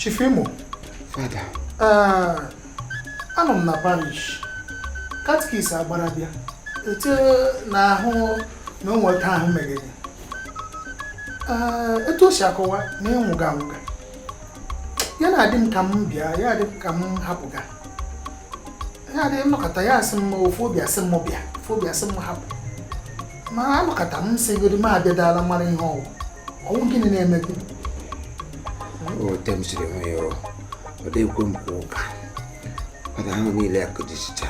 Chief Imo. Fada. Ee, anọ m na parish, catechist agbara bịa eche na ahụ na o nweta ahụ meghere. Ee, etu o si akọwa na ịnwụga anwụga ya na-adị m ka m bịa, ya adị m ka m hapụga, ya adị m nọkọta, ya asị m ofu obi asị m bịa, ofu obi asị m hapụ. Ma anọkọta m sịgoro m abịadala mara ihe ọwụ ọwụ gịnị na-eme gị? O tem siri nwe ya, ọ dịghịkwe m kwa ụka. Fada, ahụ niile akụjisicha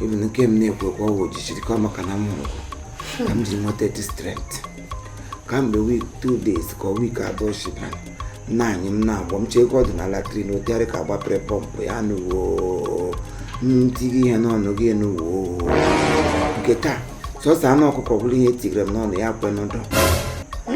even nke m na-ekwekwa ọwụ jisiri ka ọ maka na m hụrụ ka m ji nweta the strength kamgbe week 2 days ka week 2 shibara nna anyị m na-agbọ m chee ego ọdịnala trin otegharị ka agbapere pọmpụ ya nụwo m tiga ihe n'ọnụ gị nụwo nke taa. Sọsọ anụ ọkụkọ bụrụ ihe tigere m n'ọnụ ya kwe n'ụdọ.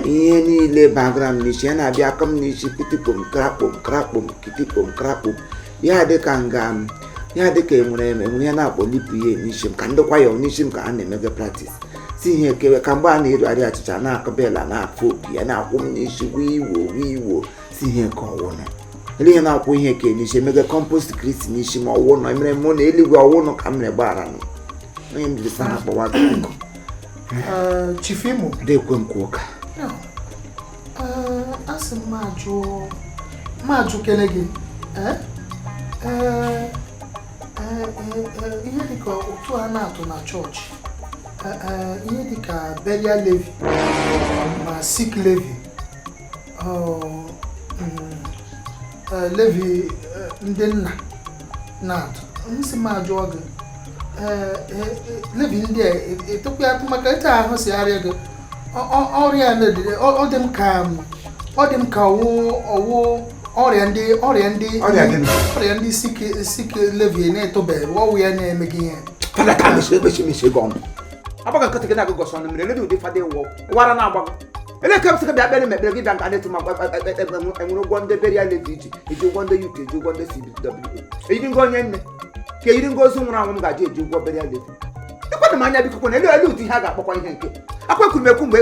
Ihe niile bagara m n'isi, ya na-abịa aka m n'isi, kitikpom krakpom krakpom kitikpom krakpom. Ya dị ka nga m, ya dị ka enwere enwere ihe na-akpọ lipụ ihe n'isi m ka ndị kwayọ n'isi m ka a na-emege practice si ihe ekewe ka mgbe a na-erugharị achịcha na-akụ bela na-afụ opi ya na-akwụ m n'isi wiwo wiwo si ihe ka ọwụnọ ele ihe na-akwụ ihe ke n'isi emege compost kristi n'isi m ọwụnọ emere mụ na eluigwe ọwụnọ ka m mere gbaghara nụ onye m jiri sa ha kpọwa gị ọkụ. Ee, Chief Imo. Dekwe m kwa ụka. Ee, asị m ajụ m ajụ kele gị. Ee, ee, ee, ee, ihe dịka otu a na-atụ na chọọchị, ee, ee, ihe dịka burial levy ma sick levy, levy, ndị nna na-atụ, m sị m ajụọ gị, ee, ee, levy ndị a etokwa atụ maka etu ahụ si arịa gị ọrịa ọ dị m ka ọ dị m ka ọwụ ọwụ ọrịa ndị ọrịa ndị Ọrịa gịnị? Ọrịa ndị sick levy na-etobeghị ọwụ ya na-eme gị ihe. Fada, ka mechie mechie mechie gị ọnụ. Agbaga nkịtị gị na-agụ gọsọ ọnụ mmiri. Eledu ụdị fada ịwụ wara na-agbago ele ka m sị gị bịa kpere m ekpere gị bịa nka na-etu ma enwere ụgwọ ndị burial levy iji eji ụgwọ ndị youth, eji ụgwọ ndị CWO, eyiri ngo onye nne ka eyiri ngo ozu nwụrụ anwụ m gaji eji ụgwọ burial levy. Ekwenụ m anya biko kwana elu elu ụdị ihe a ga-akpọkwa ihe nke akwa ekwuru m ekwu mgbe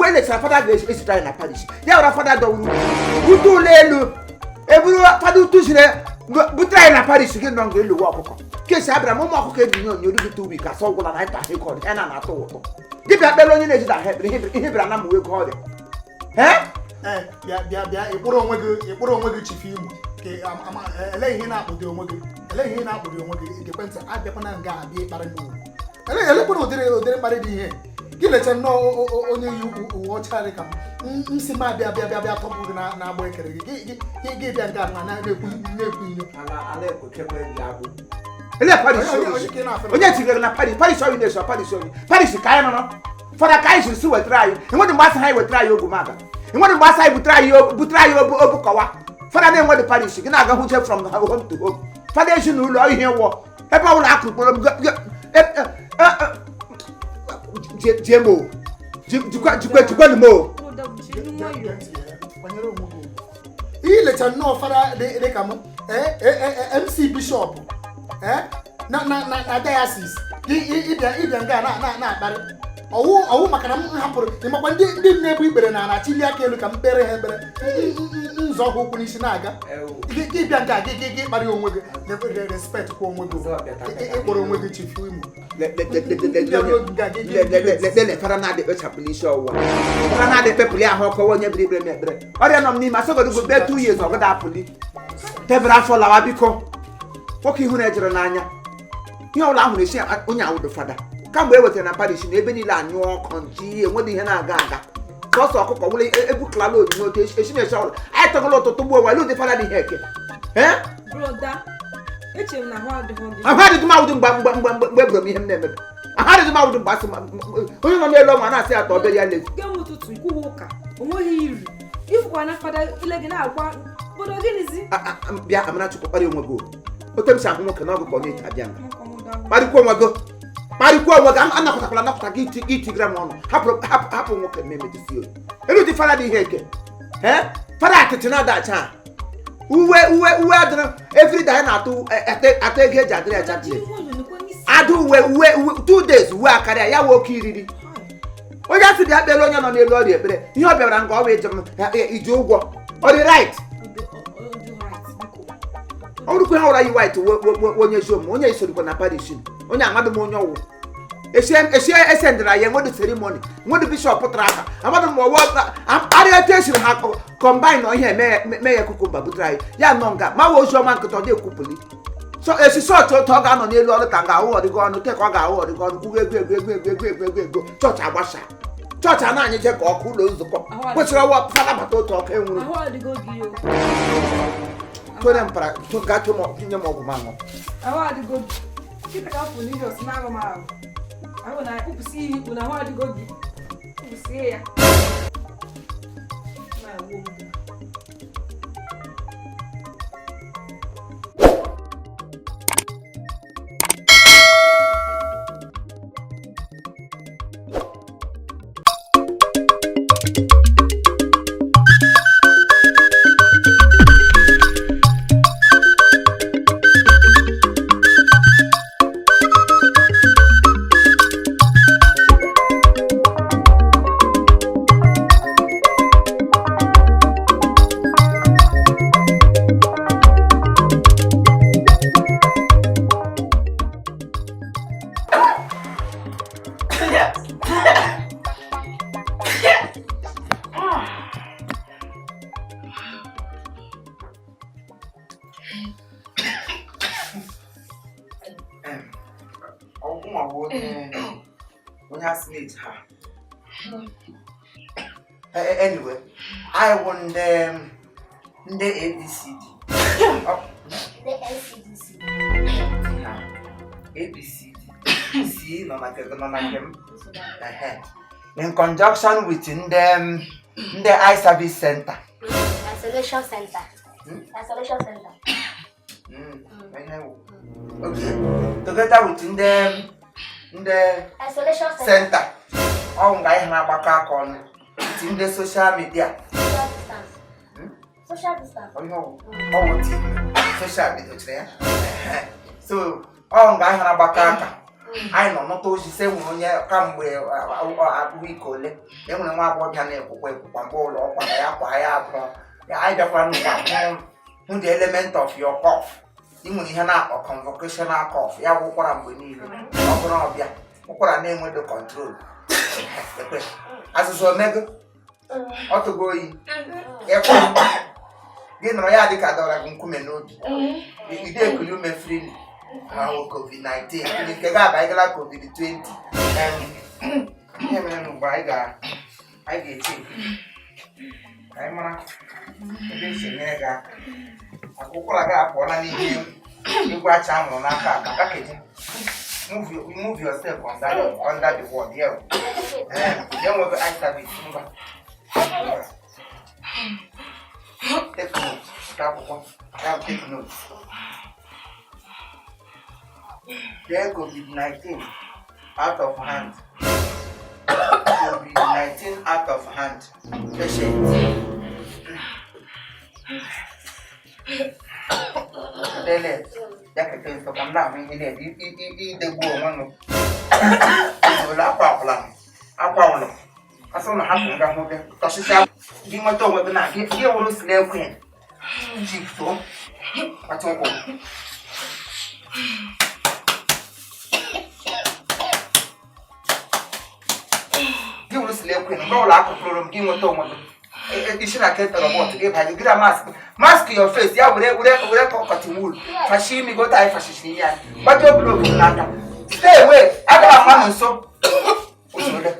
e lechara fada ga-esite anyị na parish ya wara fada dọwuru ute ụlọ elu eburu fada utu ziri butere anyị na parish gị nọ nga elu uwe ọkụkọ kesi abịara m ụmụ ọkụkọ eji nye onyinye origi 2 week asọ ọgwụla na ịta ahụ ike ya na na-atọ ụtọ. Gị bịa kpere onye na-ejide ahụ ekpere ihe bịara na mụwe ego ọrịa ee. Ee, bịa bịa bịa, ịkpụrụ onwe gị, ịkpụrụ onwe gị. Chief Imo, ka ele ihe ị na-akpụdị onwe gị, ele ihe ị na-akpụdị onwe gị. Ekwentị abịakwana nga abịa ịkparị m ugwu. Ele elekwana ụdịrị mkparị dị ihe gị lecha nnọọ onye yi uwe ọcha dị ka m m si m abịa bịa bịa bịa tọpụ gị na na-agba ekere gị gị gị gị bịa nke a ma na-ekwu ihe. Ele parish Onye ka ị na-afere? Onye tinyere na parish parish onye na-eso parish onye parish ka anyị nọ fada ka anyị siri si wetara anyị enwedị mgbe asị ha wetara anyị ogwu maga, enwedị mgbe asị anyị butere anyị butere anyị obu obu kọwa. Fada na-enwedị parish gị na-aga hụje from home to home. Fada ezinụlọ ihe wọ ebe ọ bụla akụrụ kpọrọ m jie m o jikwa jikwa jikwa m o. Brother, jiri nwayọọ. Kwanyere onwe gị ugwu. Ihe lecha nnọọ fada dị ka m, ee, ee, ee, MC bishọp, ee, na diocese gị ịbịa nga na na-akparị ọwụ ọwụ maka na m hapụrụ ịmakwa ndị na-ebu ikpere na ana chili aka elu ka m kpere ha ekpere nzọ ha ụkwụ n'isi na-aga gị gị bịa nga gị gị gị kparị onwe gị, respect kwa onwe gị, ịkpọrọ onwe gị Chief Imo. Lele fara na-adị ekpechapụla isi ọwụwa, fara na-adị ekpepụli ahụ ọkụ onye biri ikpere m ekpere ọrịa nọ m n'ime asọgodogo bee 2 years ọgọda apụli tebere afọ lawa. Biko, nwoke ihu na-ejere n'anya ihe ọbụla ahụ na-esi onye awụdo fada kamgbe e wetara na parish na ebe niile anyụ ọkụ nji enweghị ihe na-aga aga sọsọ ọkụkọ nwere ebuklala onyinye otu esi na-esi ọbụla anyị tọgọla ụtụtụ gbuo onwe ụdị fada dị ihe eke ee. Brother, echere m na ahụ adịghị gị. Ahụ adịghị m awụdị mgbe mgbe mgbe mgbe mgbe eburu m ihe m na-eme. Ahụ adịghị m awụdị mgbe asị onye nọ n'elu ọnwa na-asị ya tọọ burial levy. Kemgbe ụtụtụ ikwughị ụka onweghị iri ifụkwa na fada ile gị na-agwa obodo gịnịzi? Bịa Amarachukwu, kparịa onwe gị o. Ote m si ahụ nwoke na ọgụ ka ọ na-eji abịa nga kparịkwa onwe gị, kparịkwa onwe gị. Anakọtakwala anakọta gị iti itigara m ọnụ. Hapụ hapụ hapụ nwoke m emejisi oyi elu dị fada dị ihe eke ee fada atịtị na-adacha a. Uwe uwe uwe adịrị everyday anyị na-atụ ata ego eji adịrị acha Jiri nwayọọ nekwa n'isi. Ada uwe uwe uwe 2 days uwe akarịa ya wee oke iriri. Onye asị bịa kpere onye nọ n'elu ọrịa ekpere ihe ọ bịara nga ọ wee jụ m iji ụgwọ ọ dị right. Ọ bụrụkwa ha ụra yi white onye ezi omume, onye isorikwa na parish, onye amadụ m onye ọwụ esi esendịra ya, enwedu ceremony, nwedu bishọp pụtara aha amadụ m ọwụ arịa etu esiri ha combine ihe mee ya cucumber butere anyị ya nọ nga ma wee ozi ọma nkịta ọ dị ekwupụli. So esi chọọchị otu ọ ga-anọ n'elu ọrụ ka ga-ahụ ọdịgo ọnụ te ka ọ ga-ahụ ọdịgo ọnụ kwugo ego ego ego ego ego ego ego ego. Chọọchị agbasa, chọọchị a na-anyị je ka ọkụ ụlọ nzukọ kwesịrị ọwa fada bata otu ọkụ enwuru. Ahụ adịgo gị o. Tụrụ m para gaa tụ m nye m ọgwụ m aṅụ. Ahụ adịgo gị kịta ka afọ n'ihi ọsị na-aghọ m ahụ ahụ na kpụpụsị ihe ikpu na ahụ adịgo gị kpụpụsị ya na-awụ m. Onye asị na-eji ha. Anyway, I wụ ndị ABCD. Ndị NCDC. Ha, ABCD C nọ na nke nọ na nke m. Ehe. In conjunction with ndị eye service center. Isolation center. Isolation center. Ihe wụ. Okay. Together with ndị Isolation center. Center. Ọ nga anyị na-agbakọ aka ọnụ with ndị social media. Social distance. Social distance. Ihe ọwụ team social media chere ya. Ehe. So ọ nga anyị na-agbakọ aka anyị nọ nọta ozi sị enwere onye kamgbe abụghị ike ole na enwere nwa agbọghọbịa na-ekwukwa ekwukwa mgbe ụlọ ọkwa na ya kwa ya abụọ ya anyị bịakwara n'ụwa hụ the element of your cough. Ị nwere ihe na-akpọ convocational cough, ya bụ ụkwara mgbe niile. Ọ bụrụ ọbịa ụkwara na-enwedo control. Ekwe azụzụ omego ọ tụgo oyi ịkwa gị nọrọ ya dịka dọrọ gị nkume n'obi ide ekuli ume freely. Ahụ COVID-19 ndị nke ga-abanyegala COVID-20. Ihe mere n'ugbo anyị ga-eche ka anyị mara ebe esi enyere gị aka maka ụkwara gị apụọla n'ihe egwu acha amụrụ n'aka aka pakeji. Move yourself under the word here. Ya nwego eye service ngwa. Take note. Nke akwụkwọ ya bụ take note. Dee COVID-19 out of hand. COVID-19 out of hand. Patient. Dele, ya kete nso ka m na-ahụ ihe na-ede idegbu onwe m. Ụlọ akwa ọbụla akwa ụlọ. Asị ụlọ hapụ nga hụ gị. Tọsịsịa gị nweta onwe gị na gị wụrụ slave queen. Chief too. Kpata ụkwụ. Gị wụrụ slave queen mgbe ụlọ akụpụrụ m gị nweta onwe gị. Isi na keta robot gị banye gị na mask your face ya were were were cotton wool fashi imi gota anyị fashishi ya gbajuo glove n'aka. Stay away, agara m anọ nso. Usoro.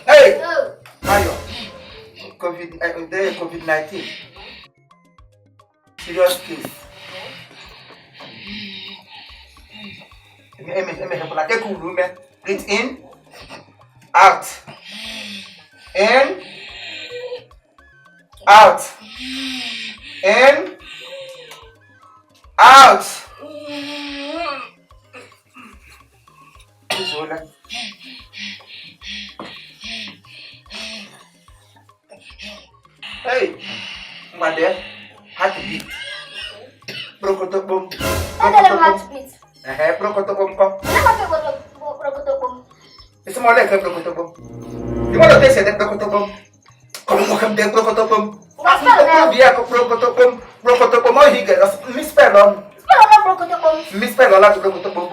Hey! Mayo, COVID, COVID-19. Serious case. Take ume. Breathe in, out, in, out, in, out. Uzola. Hey, ngwade, heartbeat. Prokotokpom. Heartbeat. Ehe, prokotokpom kọ. Prokotokpom. Isi m ole nke prokotokpom? Ị nwere otu esi ede prokotokpom? Kọrọ nwoke m dee kpụrụkọtọkpọm. Obi ya kpụrụkọtọkpọm, kpụrụkọtọkpọm. Ohi ga mispel ọnụ. Spell ọla kpụrụkọtọkpọm. Mispel ọla kpụrụkọtọkpọm.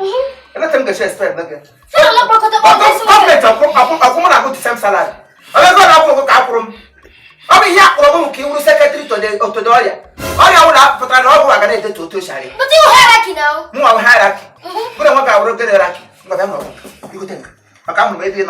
Eleta m ga-eche spel n'oge. Spell ọla kpụrụkọtọkpọm. Gọọmenti akwụ mụ na-akwụ the same salary. Ọ bụ ego na-akwụ ụgwọ ka akwụrụ m. Ọ bụ ihe akpọrọ m ka iwuru secretary to the ọrịa. Ọrịa wụrụ pụtara na ọ bụ aga na-edetu otu o si arị. But you hierarchy now. Mụ nwa bụ hierarchy. Mụ na nwa ga-awụrụ gịnị hierarchy? Ngwa bịa nọrọ. Igote nka. Maka ahụrụ m ebe ị nọ.